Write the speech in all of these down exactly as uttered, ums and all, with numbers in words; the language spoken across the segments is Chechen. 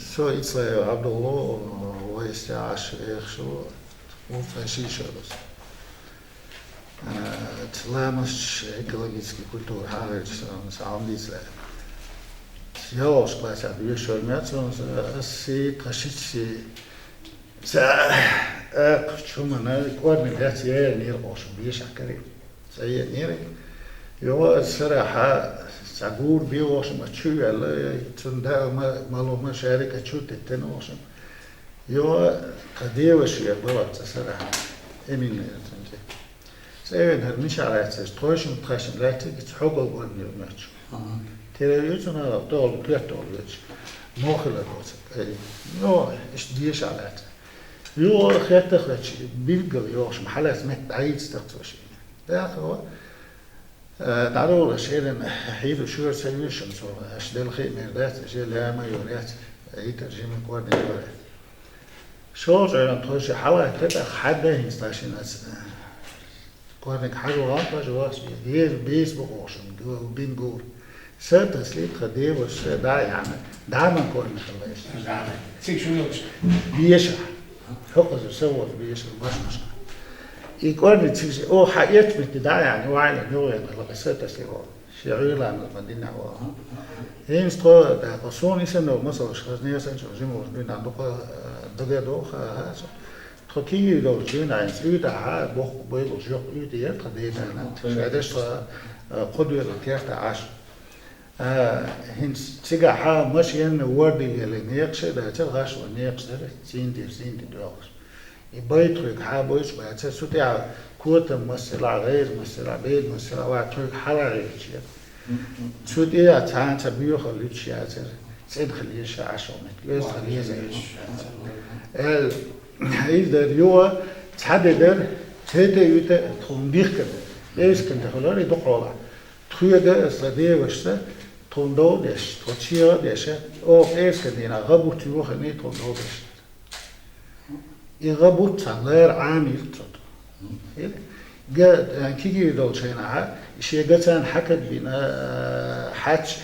Со Ицлаев Абдулло, вайсте аш эхшу, ултфаши шарус. Ламасч экологический культура хагырчсан салам дицле. Ялош класса дюшор мяцон, си тхашичси, са, э, чумана, корни ляц, я, нир, ошум, бешакари. Цая нир. Йо, сараха, сагур, биошум, чуяла, цунда, ма, малома, шарика, чутеттен, ошум. Йо, кадева шуя была, ца сараха. Эмин, цунте. Цевен хар мишалац, тхошум, тхашум лац, хогол гон нир мяч. Ага. Тере юцуна, тол, пертол, веч. Мохила доца. Эй, но, иш дешалац. Йо, хетта хач, билгал, йошум, халас мет, айц, так, цоши. Да, хо. Э, дарула шерен, хиду шур, союшум, со, аш делхи мердат, же ляма юрят, итер жими корни юрят. Шо жойран тхоши хала, тета хадда хин старшина. Корник хажу лампа жуас, ез бейс бухошум, гу-, бингур. Сета слитха девош, се да, яна. Даман корник лес. Цик шуйоч. Биеша. Хокоза савоз биеша, башмашка. И корни цик, о, ха, ет мети да, яна, вайна, нёвен, лака сета слитха. Шиъуйла мадина ва. Ин стхо да, къосун исан да, масала, шхазни исан, чо, жим уж бин, андука, э, дага доха, ха, ха, со. Тхо киги дол жин, айн, уйта, ха, бох, бойл, жок, уйта, ер, тха дейдана. Шайдеш, тха, э, кодуйла керта аш. Э, хин цига ха, машин, ворди, ели, неякше, да, чал, гаш, ва, неякше, да, синди, синди, догаш. И байтхуйг хьабойчу бацара, цу тӀехь котам масала, гӀер масала, бер масала, ва тхуйг хьала гӀертачу. Цу тӀехь цхьаьнца буьйхал луьтуш яцара, цӀена хила еза Ӏашо меттиг, оьзда хила еза. Эл, иза дара юха, цхьа де дара, цхьа де уьйту тхуна дихкар. Эскан тӀе хилар и дукхахьолахь. Тхоьга аса девашца, тхуна дов деш, тхо чегӀа а деш, оха эскан дийнахь гӀа бутт юхани тхуна дов деш. И гӀа бутт цхьа лара Ӏама йира цо. Га, э, киги долчу хенахь, шен гацарна хьакад бина, э, хьач,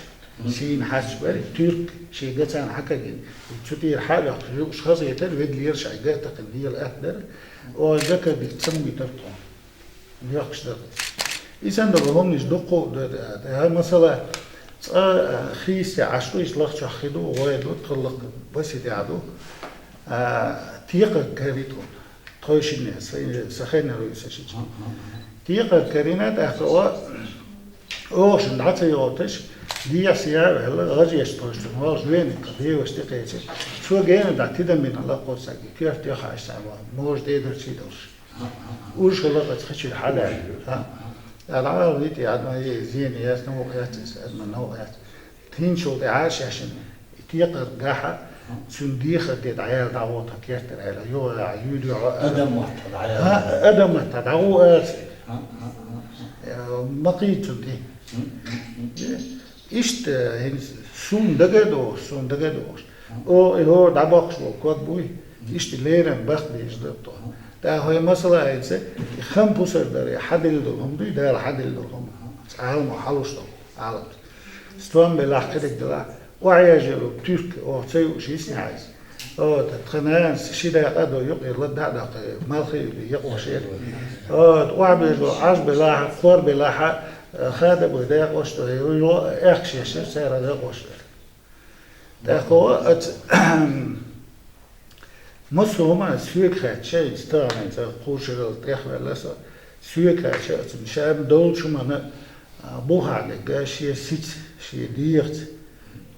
сийна хьач бара, туьрк, шен гацарна хьакад бина. Цу тӀера хьа а йоккхуш, юуш хаза хетара, ведлера шайн гатакхина лела атта дара. Оха гакадик цамгуьйтар тхуна. Йоккхуш дара. Исан дара хӀуманаш дуккха а дара. Масала, цкъа, а, хийсте Ӏаш ду, иштта лахчохь хи ду, гӀой ду, тхаллакх баси тӀехь ду. А, текхар карий тхуна. Тхойшинне, са, са хеннара вуй сан шича. Текхар карийна, тӀаккха о, охашна дӀа ца йогӀуш, дехьа-сехьа а ваьлла, гӀажеш тхойшна, валш веник, деваш тӀе кхечира. Цо гена дӀа тидам бина лакхо саги, коьрта тӀе хьаьжча, может, эдар чий долуш. Уж хала кхача хачуьра хьалаьлла. ХӀа. Ала ала вити, адма е зен яц, нов яц, адма нов яц. Тинчул тӀе Ӏаш яшина. И текхар гахьа, цуьнан дехар де дӀаяла дӀагӀо тхан кертара аьлла. Йо, а, юьйду, а, адам мотт дӀаяла. ХӀа, адам мотт дӀагӀо аса. Э, ма кхийцу тӀе. Иштта, хӀинца суна дага а догӀуш, суна дага а догӀуш. О, и хӀора дӀабоккхуш болу ког буй, иштта леррина бах дезаш дара тхо. ТӀаккха хӀой масала айца, и хам пусар дара, и хьаделла долу хӀума дуй, Дала хьаделла долу хӀума. Цхьа хӀума хьалуш долу, Ӏаламца. Стом белахь кхидиг делахь, охьаежалу туьрк, оха ца юуш йисна хьайца. О, тхан нанас ши дакъа а до, юкъе ладда а даккха, малхе а юьллу, якъош яра. О, охьабежалу, Ӏаж белахьа, кхор белахьа, хада бу декъош до, ю, ю, эхкаш ешира, цара декъош яра. ТӀаккха аца, массо а хӀума соьга хаьттича, иза тахана цӀа кхушарал тӀехваьлла со, соьга хаьттича, ацун ша долчу хӀуманна, а, бухахь дерг, шен сица, шен дегӀаца,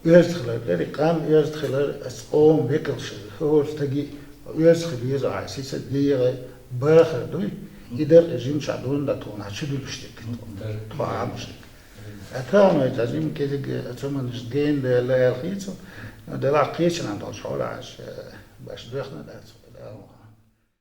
оьзда хилар дара, къам оьзда хилар, аса къоман векалш, хӀора стаге оьзда хила веза ахьа, сица дегӀа бахар дуй, и дара жимчохь дуьйна дан тхуна чу дуьлуш дерг, тхо Ӏамош дерг. Ӏа тахана вай цхьа жима кӀезиг цоманаш гена даьлла аьлла хийцу, делахь кхечанхьа долчу хьолахь аша баша доьхна дац.